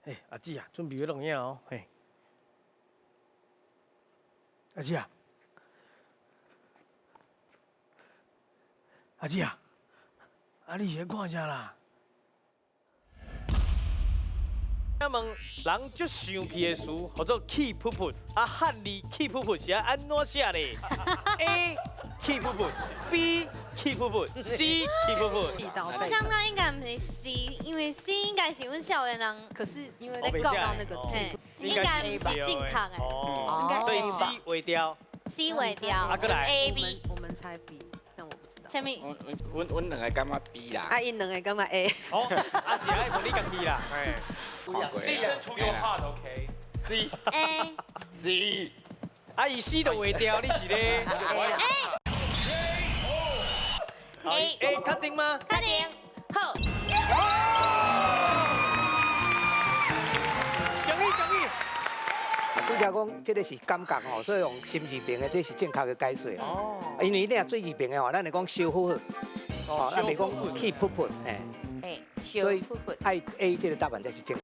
嘿，阿姊啊，準備欲錄影哦，嘿。阿姊啊，阿姊啊，啊你是咧看啥啦？請問人足生氣的詞，號做氣噗噗，啊漢字氣噗噗是按怎寫咧？A 氣噗噗，B 氣噗噗，C 氣噗噗。我感覺應該毋是 C，因為 C 應該是阮少年人。可是因為在講到那個字，應該毋是正確的。哦，所以 C 劃掉。 C 劃掉。啊，閣來 A B。我們猜 B，但我不知道。啥物？阮兩個感覺 B 啦。啊，𪜶兩個感覺 A。好，啊是愛問你家己啦。 Listen to your heart, OK? C A C。啊，伊 C 都劃掉，你是咧 A。 A 確定嗎？確定。好。恭喜恭喜！拄才講這个是感覺吼，所以用心字邊的，這是正確的解說。哦。因為你若水字邊的吼，咱會講燒火火，哦，咱袂講氣噗噗，嘿。嘿，所以愛 A 這个答案才是正。